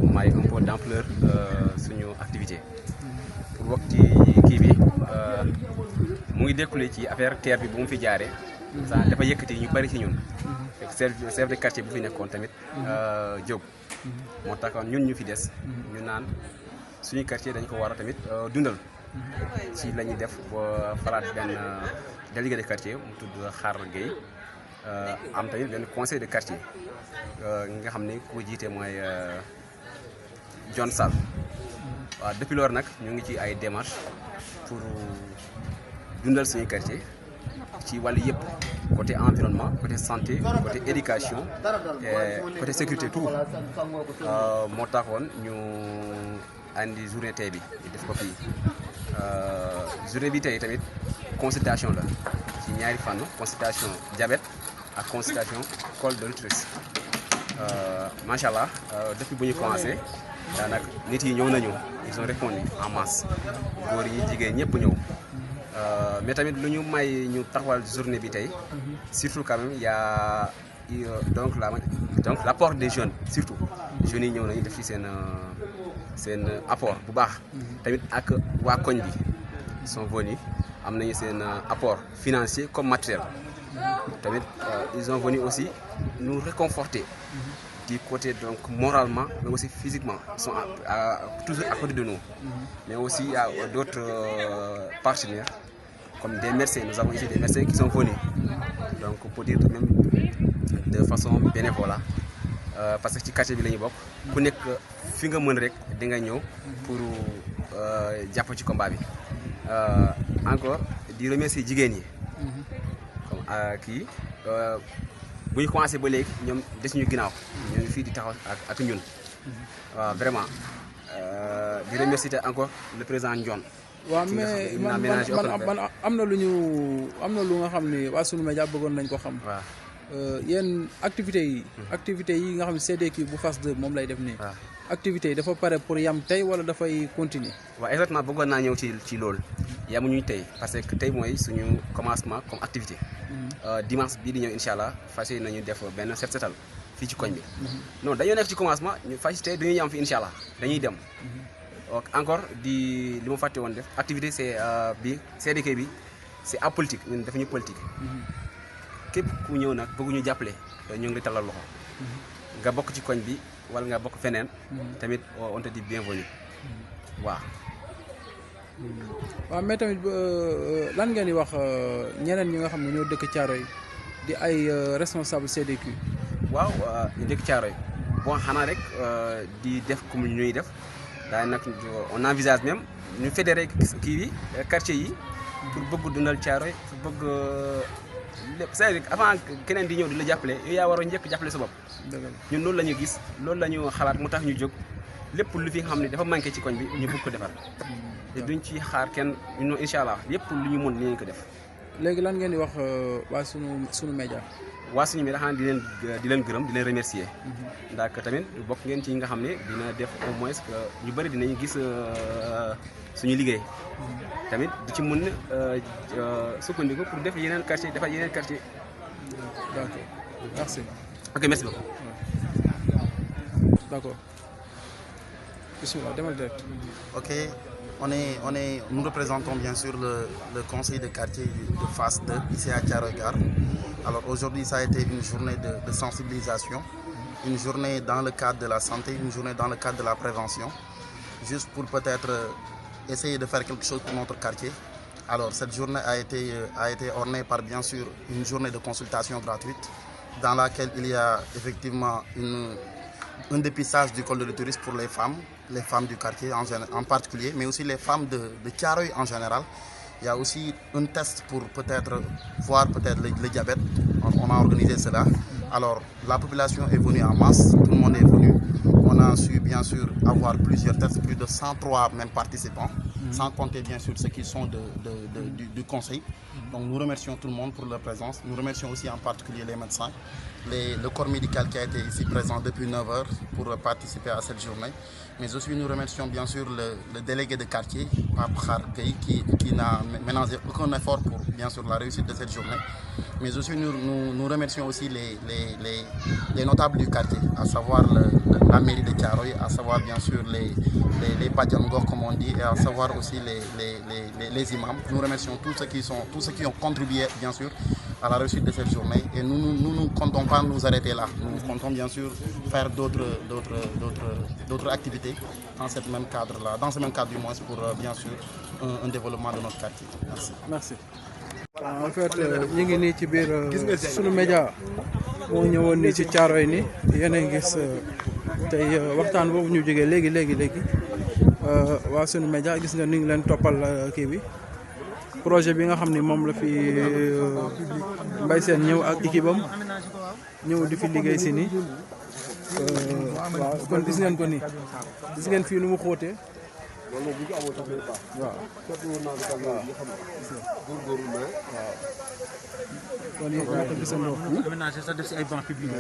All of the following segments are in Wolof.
may un peu d'ampleur suñu activité pour wax ci kii bi mu ngi découlé ci affaire terre bi bu mu fi jaaree ça dafa yëkkati ñu bari ci ñun chef de quartier bu fi nekkoon tamit jóg moo taxoon ñun ñu fi des ñu naan suñu quartier dañ ko war a tamit dundal ci la ñuy def ba falaat benn délégué de quartier mu tudd Xaar Gueye am tamit benn conseil de quartier nga xam ne ku ko jiite mooy John Sall waaw depuis loolu nag ñu ngi ci ay démarches pour dundal suñu quartier ci wàllu yëpp côté environnement côté santé côté éducation côté sécurité tout moo taxoon ñu andi journée tey bi ñu def ko fii journée bi tey tamit consultation la ci ñaari fànn consultation diabète ak consultation col de l'utérus macha allah depuis bu ñu commencé daanaka nit yi ñëw nañu ils ont répondu en masse góor yi jigéen ñëpp ñëw mais tamit lu ñu may ñu taxawal journée bi tey surtout quand même y a donc l'apport des jeunes surtout jeunes yi ñëw nañu def ci seen apport bu baax tamit ak waa koñ bi sont venus am nañu seen apport financier comme matériel tamit ils ont venu aussi nous réconforter du côté donc moralement mais aussi physiquement ils sont toujours à côté de nous mais aussi il y a d'autres partenaires comme des médecins nous avons ici des médecins qui sont venus donc pour dire même de façon bénévole parce que ci quartier bi la ñu bokk ku nekk fi nga mën rek di nga ñëw pour jàpp ci combat bi encore di remercier jigéen ñi comme kii bu ñu commencé ba léegi ñoom des ñu ginnaaw ñoo ngi fii di taxaw ak ñun waaw vraiment di remercier encore le président Ndione. waaw mais man am na lu nga xam ne waa Sunu Média bëggoon nañ ko xam. waaw yéen activités yi nga xam ne CDQ bu Fass 2 moom lay def nii. waaw activités yi dafa pare pour yam tey wala dafay continuer. waaw exactement bëggoon naa ñëw ci loolu yamuñu tey parce que tey mooy suñu commencement comme activité. dimanche bii di ñëw incha allah fas yéene nañu def benn set setal fii ci koñ bi. non dañoo nekk ci commencement ñu fas tey dañuy yam fi incha allah dañuy dem. encore li ma fàtte woon def activité c'est bi CDK bi c'est apolitique ñun dafa ñu politique. képp ku ñëw nag bëgguñu jàppale ñu ngi talal loxo. nga bokk ci koñ bi wala nga bokk feneen. tamit on te dit bienvenue waaw. waaw mais tamit lan ngeen di wax ñeneen ñi nga xam ne ñoo dëkk Thiaroye di ay responsable CDQ. waaw ñu dëkk Thiaroye bon xanaa rek di def comme ñuy def daay nag on envisage même ñu fédérer kii bi quartier yi pour bëgg dundal Thiaroye pour bëgg lépp c'est-à-dire avant keneen di ñëw di la jàppale yow yaa war a njëkk jàppale sa bopp. ñun loolu la ñu gis loolu la ñu xalaat mu tax ñu jóg lépp lu fi nga xam ne dafa manqué ci koñ bi ñu bëgg ko defar. te duñ ci xaar kenn ñun incha allah lépp lu ñu mën dinañ ko def. léegi lan ngeen di wax waa Sunu Média. waa Sunu Média xanaa di leen gërëm di leen remercier. ndax tamit bokk ngeen ci nga xam ne dina def au moins que ñu bëri dinañ gis suñu liggéey. tamit di ci mën sukkandiku pour def yeneen quartier defar yeneen quartier. d'accord merci. ok merci beaucoup. d'accord. Bismillah, demal direct. Ok, nous représentons bien sûr le conseil de quartier de Fass 2 ici à Thiaroye Gare. Alors aujourd'hui ça a été une journée de sensibilisation, une journée dans le cadre de la santé, une journée dans le cadre de la prévention, juste pour peut-être essayer de faire quelque chose pour notre quartier. Alors cette journée a été ornée par bien sûr une journée de consultation gratuite dans laquelle il y a effectivement un dépistage du col de l'utérus pour les femmes du quartier en particulier, mais aussi les femmes de Thiaroye en général. Il y a aussi un test pour peut-être voir le diabète. On a organisé cela. Alors la population est venue en masse, tout le monde est venu. On a su bien sûr avoir plusieurs tests, plus de 103 même participants. sans compter bien sûr ceux qui sont du conseil. Donc nous remercions tout le monde pour leur présence. Nous remercions aussi en particulier les médecins, le corps médical qui a été ici présent depuis 9 heures pour participer à cette journée. Mais aussi nous remercions bien sûr le délégué de quartier, Pape Khar Gueye, qui n'a ménagé aucun effort pour bien sûr la réussite de cette journée. Mais aussi nous remercions aussi les notables du quartier, à savoir la mairie de Thiaroye, à savoir bien sûr les Badjangor comme on dit, et à savoir aussi les imams. Nous remercions tous ceux qui ont contribué bien sûr à la réussite de cette journée, et nous ne comptons pas nous arrêter là. Nous comptons bien sûr faire d'autres activités dans ce même cadre du moins, pour bien sûr un développement de notre quartier. Merci. Merci. En fait ñu ngi nii ci biir sunu média moo ñëwoon nii ci Thiaroye ni yéen a ngi gis tey waxtaan boobu ñu jógee léegi waa sunu média gis nga ni ngi leen toppal kii bi projet bi nga xam ni moom la fi Mbaye Sène ñëw ak équipe am ñëw di fi liggéey si nii waaw kon gis ngeen ko nii gis ngeen fii nu mu xóotee waaw kon yéen ñaa ko gisandoo aménagé sax def si ay bancs publics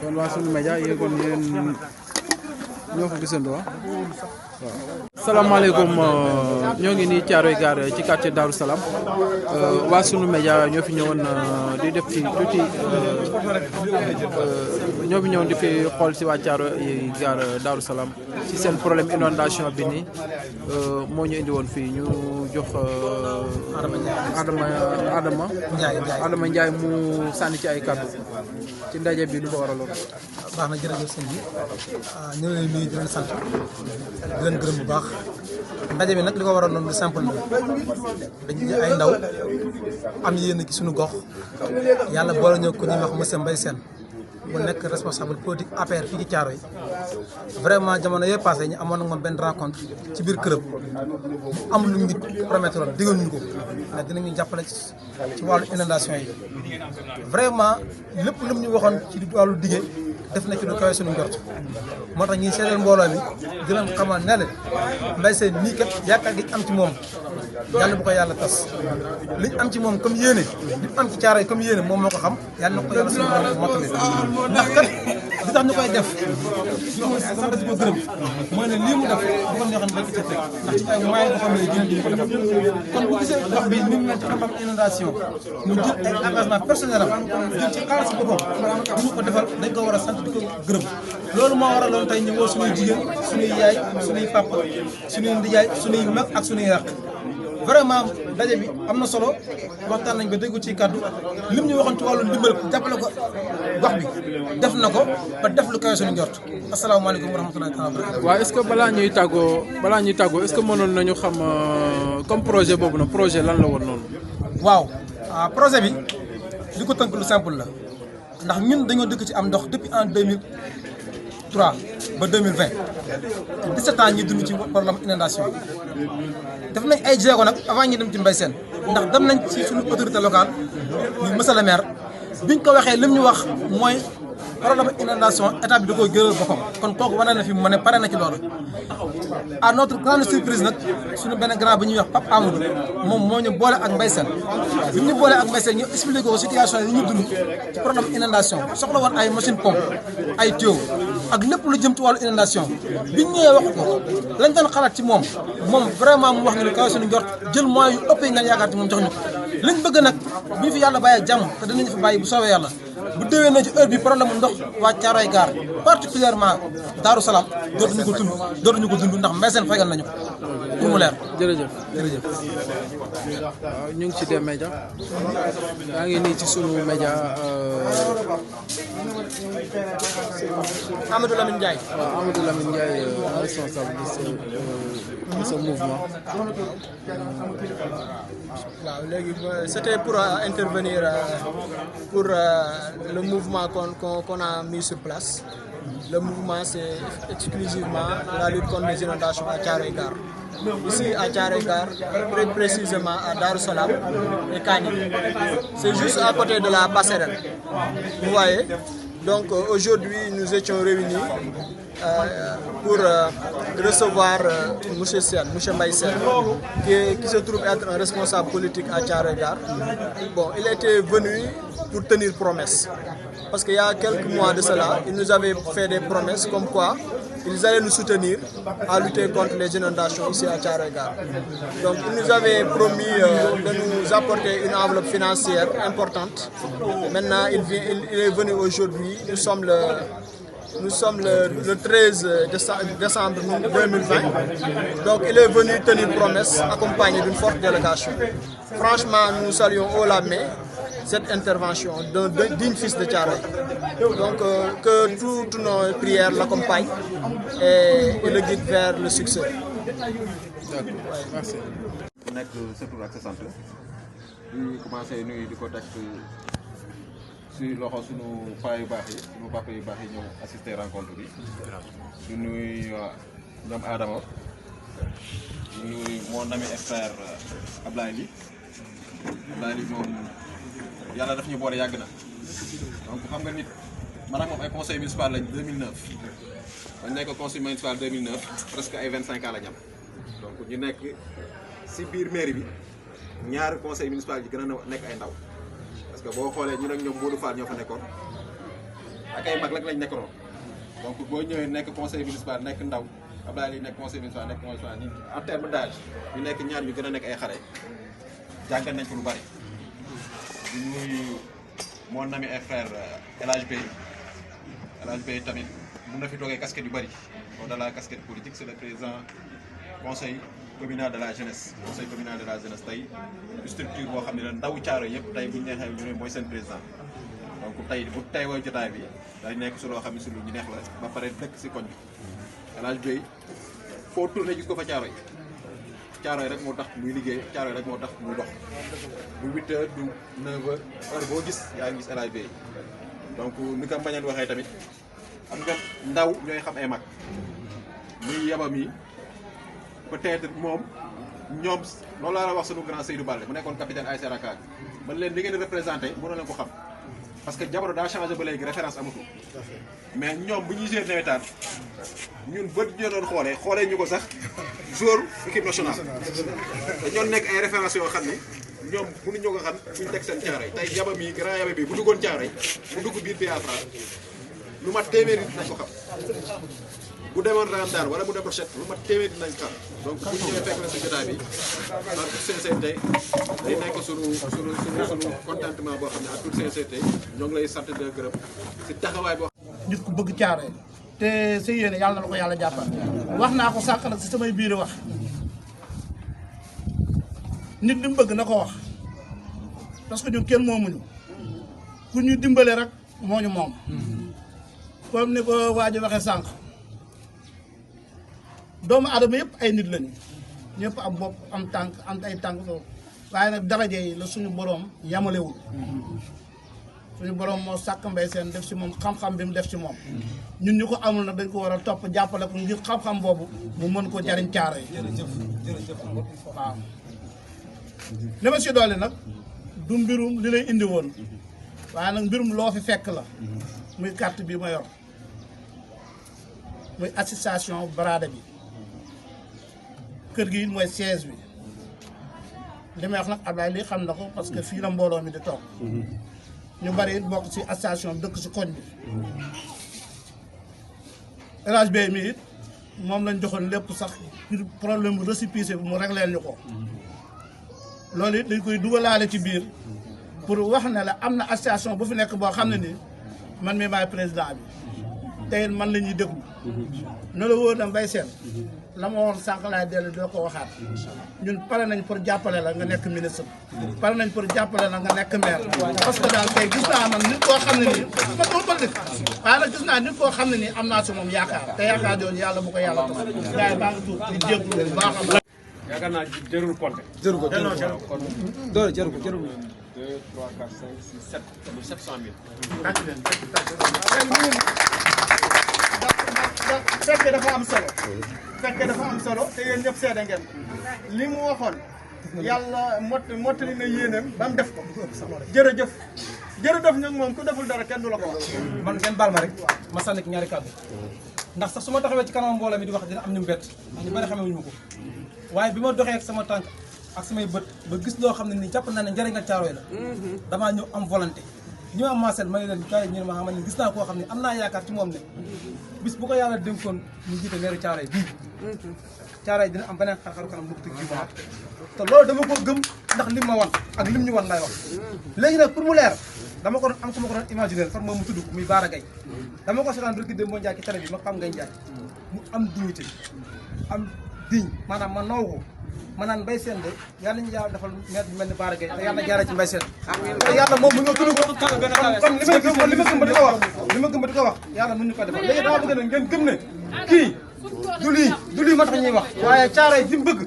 kon waa sunu média yéen kon yéen ñoo ko gisandoo waaw. salaamaaleykum ñoo ngi nii Thiaroye Gare ci quartier Darou Salam waa sunu média ñoo fi ñëwoon di def ci tuuti ñoo fi ñëwoon di fi xool si waa Thiaroye Gare Darou Salam ci seen problème inondation bi nii moo ñu indi woon fii ñu jox Adama Ndiaye mu sànni ci ay kàddu ci ndaje bi lu ko waraloon. baax na jërëjëf sëñ bi ñu ngi leen nuyu di leen sant di leen gërëm bu baax ndaje bi nag li ko waroon noonu lu simple la dañuy ay ndaw am yéen ci suñu gox yàlla boole ñoo ko ñuy wax monsieur Mbaye Sène mu nekk responsable politique APR fii ci Thiaroye vraiment jamono yee passé ñu amoon ak moom benn rencontre ci biir këram am lu ñu promettre woon digal ñu ko ne dinañu jàppale ci wàllu inondation yi vraiment lépp lu ñu waxoon ci wàllu diggé def na ci lu kawe suñu njort moo tax ñuy seedeel mbooloo mi di leen xamal ne leen Mbaye Sène nii kat yaakaar gi am ci moom yàlla bu ko yàlla tas liñ am ci moom comme yéene li am ci Thiaroye comme yéene moom moo ko xam yàlla na ko yàlla suñu borom mottali ndax kat li tax ñu koy def sant di ko gërëm mooy ne lii mu def bu ko neexoon rek ci teg ndax ci ay moyens boo xam ne gën di ko defal kon bu gisee wax bi ni mu mel ci xam-xam inondation mu jël ay engagement personnel am jël ci xaalis boppam bu ñu ko defal dañ ko war a sant di ko gërëm loolu moo waraloon tey ñu woo suñuy jigéen suñuy yaay suñuy papa suñuy ndijaay suñuy mag ak suñuy raq vraiment daje bi am na solo waxtaan nañ ba déggu ci kàddu lim ñu waxoon ci wàllu ndimbal jàppale ko gox bi def na ko ba def lu kawe suñu njort asalaamaaleykum wa rahmatullahi taala wa barakatuh. waaw est-ce que balaa ñuy tàggoo est-ce que mënoon nañu xam comme projet boobu nag projet lan la woon noonu. waaw projet bi li ko tënk lu simple la ndax ñun dañoo dëkk ci am ndox depuis en 2003 ba 2020 17 ans ñuy dund ci problème inondation def nañ ay jéego nag avant ñu dem ci Mbaye Sène ndax dem nañ ci suñu autorité locale ñu monsieur le maire biñ ko waxee lim ñu wax mooy problème inondation état bi da koy gëral boppam kon kooku wane na fi mu ne pare na ci loolu. à notre grande surprise nag suñu benn grand bi ñuy wax Pape Amadou moom moo ñu boole ak Mbaye Sène bi ñu boole ak Mbaye Sène ñu expliqué ko situation yi ñu dund ci problème inondation soxla woon ay machine pompe ay tuyau ak lépp lu jëm ci wàllu inondation biñ ñëwee wax ko lañ doon xalaat ci moom vraiment mu wax ne lu kaw suñu njort jël moyens yu ëpp yi nga yaakaar ci moom jox ñu ko liñ bëgg nag bu ñu fi yàlla bàyyee jàmm te dinañ fi bàyyi bu soobee yàlla bu déwee na ci heure bi problème ndox waa Thiaroye Gare particulièrement Darou Salam dootuñu ko dund ndax Mbaye Sène fegal nañu ko pour mu leer. jërëjëf. waaw ñu ngi ci des médias yaa ngi nii ci sunu média Amadou Lamine Ndiaye. waaw Amadou Lamine Ndiaye responsable de ce mouvement. waaw léegi c'était pour intervenir pour le mouvement qu'on a mis sur place le mouvement c'est exclusivement la lutte contre les inondations à Thiaroye-Gare. Ici à Thiaroye-Gare, très précisément à Darou Salam et Kani. C'est juste à côté de la passerelle. Vous voyez? Donc aujourd'hui nous étions réunis pour recevoir M. Sen, M. Mbaye Sen, qui se trouve être un responsable politique à Thiaroye-Gare. Bon, il était venu pour tenir promesse. Parce qu'il y a quelques mois de cela, il nous avait fait des promesses comme quoi ils allaient nous soutenir à lutter contre les inondations ici à Thiaroye-Gare. Donc il nous avait promis de nous apporter une enveloppe financière importante. Maintenant, il est venu aujourd'hui, nous sommes le 13 décembre 2020. Donc il est venu tenir promesse accompagné d'une forte délégation. Franchement, nous saluons haut la main cette intervention d'un digne fils de Thiaroye. Donc que toutes nos prières l'accompagnent et le guident vers le succès. Merci. ku nekk sa tur ak sa sant di commencé nuyu di ko teg si loxo sunu paa yu baax yi sunu papa yu baax yi ñëw assister rencontre bi di nuyu ñoom Adama di nuyu mon ami et frère Ablaye Ly moom yàlla daf ñu boole yàgg na donc xam nga nit man ak moom ay conseil municipal lañ 2009 bañ nekk conseil municipal 2009 presque ay 25 ans la ñam donc ñu nekk si biir mairie bi ñaari conseil municipal yi gën a nekk ay ndaw parce que boo xoolee ñu nag ñoom Modou Fall ñoo fa nekkoon ak ay mag lañ nekkoon donc boo ñëwee nekk conseil municipal nekk ndaw Abdoulaye Ly nekk conseil municipal nekk conseil municipal ñu en terme d'âge ñu nekk ñaar ñu gën a nekk ay xale jàngal nañ ko lu bari di nuyu mon ami et frère El Hadj Bey tamit mun na fi toogee casquette yu bari au-delà casquette politique c'est le président conseil communal de la jeunesse tey structure boo xam ne la ndaw Thiaroye yëpp tey bu ñu neexee ñu ne mooy seen président donc tey bu teewoo jotaay bi day nekk su loo xam ne su lu ñu neex la ba pare dëkk si koñ bi El Hadj Bey foo tourné gis ko fa Thiaroye rek moo tax muy liggéey Thiaroye rek moo tax muy dox du 8 heures du 9 heures heure boo gis yaa ngi gis El Hadj Bey donc ni ko Mbañeen waxee tamit am nga ndaw ñooy xam ay mag muy yabam yi peut-être moom ñoom loolu laa la wax sunu grand Seydou Baldé mu nekkoon capitaine ASC Rakaag man leen li ngeen di représenté mënoo leen ko xam parce que jamono daa changé ba léegi référence amatul mais ñoom bu ñuy jouer nawetaan ñun bët ñu doon xoolee ñu ko sax joueur équipe nationale dañoo nekk ay références yoo xam ne ñoom mënuñu ko xam fu ñu teg seen Thiaroye tey yaba mi grand yaba bi bu duggoon Thiaroye bu dugg biir Biafra lu mat téeméeri dinañ ko xam bu demoon Ramadan wala mu dem Rochette lu mat téeméeri dinañ xam donc bu ñu ñëwee fekk na si jotaay bi en toute sincérité day nekk sunu contentement boo xam ne en toute sincérité ñoo ngi lay sant de gërëm si taxawaay boo nit ku bëgg Thiaroye te sa yéene yàlla na la ko yàlla jàppal wax naa ko sànq nag si samay biir wax nit li mu bëgg na ko wax parce que ñun kenn moomuñu ku ñu dimbale rek moo ñu moom comme ni ko waa ji waxee sànq doomu aadama yëpp ay nit lañu ñëpp am bopp am tànk am ay tànk waaye nag daraje yi la suñu boroom yamalewul suñu borom moo sàkk Mbaye Sène def ci moom xam-xam bi mu def ci moom ñun ñu ko amul nag dañ ko war a topp jàppale ko ngir xam-xam boobu mu mën ko jariñ Thiaroye jërëjëf waaw li ma si doole nag du mbirum li lay indi woon waaye nag mbirum loo fi fekk la muy carte bi ma yor muy association Barada bi kër gi mooy siège bi li may wax nag Ablaye lii xam na ko parce que fii la mbooloo mi di toog ñu bari it bokk ci association dëkk ci koñ bi El Hadj Bey mi it moom lañ joxoon lépp sax problème bu récépissé bi mu régleel ñu ko loolu it dañ koy dugalaale ci biir pour wax ne la am na association bu fi nekk boo xam ne nii man mii maay président bi tey man la ñuy déglu ne la wóor na Mbaye Sène la ma waxoon sànq laay dellu doo ko waxaat ñun pare nañ pour jàppale la nga nekk ministre pare nañ pour jàppale la nga nekk maire parce que daal tey gis naa man nit koo xam ne nii ma doon politique waaye nag gis naa nit koo xam ne nii am naa si moom yaakaar te yaakaar jooju yàlla bu ko yàlla tax gars yi baa ngi tuut di jéglu bu baax a baax yaakaar naa jërul compter. jëru ko kon doole jëru ko 2 3 4 5 6 7 700 000. tàcc leen fekkee dafa am solo fekkee dafa am solo te yéen ñëpp seede ngeen li mu waxoon yàlla mottali na yéenam ba mu def ko jërëjëf jërëjëf nag moom ku deful dara kenn du la ko wax. man ngeen baal ma rek ma sànni ki ñaari kàddu ndax sax su ma taxawee ci kanam mbooloo mi di wax dina am ñu bett ndax ñu bari xamewuñu ma ko waaye bi ma doxee ak sama tànk ak samay bët ba gis loo xam ne nii jàpp naa ne njëriñal Caaroy la damaa ñëw am volonté ñu am maasel ma ne leen kaay ñu ne ma xam ne gis naa koo xam ne am naa yaakaar ci moom ne bis bu ko yàlla dénkoon ñu jiite meeru Caaroy bii Caaroy dina am beneen xar-xaru kanam bu ko tëgg te loolu dama ko gëm ndax lim ma wan ak lim ñu wan lay wax léegi nag pour mu leer dama ko doon am ku ma ko doon imaginer far moom mu tudd ko muy Baara Gaye dama ko seetaan rek dem moo njaay ci télé bi ma xam ngay njaay mu am dignité am digne maanaam ma naw ko ma naan Mbaye Sène de yàlla ñu yàlla defal maître bi mel ni Baara Gaye te yàlla jaaree ci Mbaye Sène te yàlla moom mu ñëw tudd ko kon li ma gëm ba di ko wax yàlla mën ñu ko defal léegi dama bëgg nag ngeen gëm ne kii du lii moo tax ñuy wax waaye Caaroy gi mu bëgg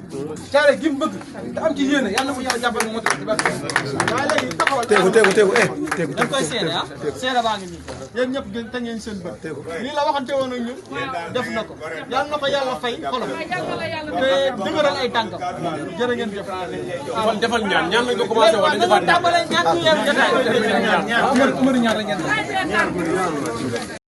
Caaroy gi mu bëgg te am ci yéene yàlla na ko yàlla jàppale moo tax waaye léegi taxawal tegu dañ koy seede ah seede baa ngi nii yéen ñëpp ngeen te ngeen seen bët lii la waxante woon ak ñun def na ko yàlla na ko yàlla fay xolam te dëgëral ay tànkam jërë ngeen jëf defal ñaan lañ ko commencé woon dañu defaat ñaan ñaan ñu yeeru jotaay ñaan rek ngeen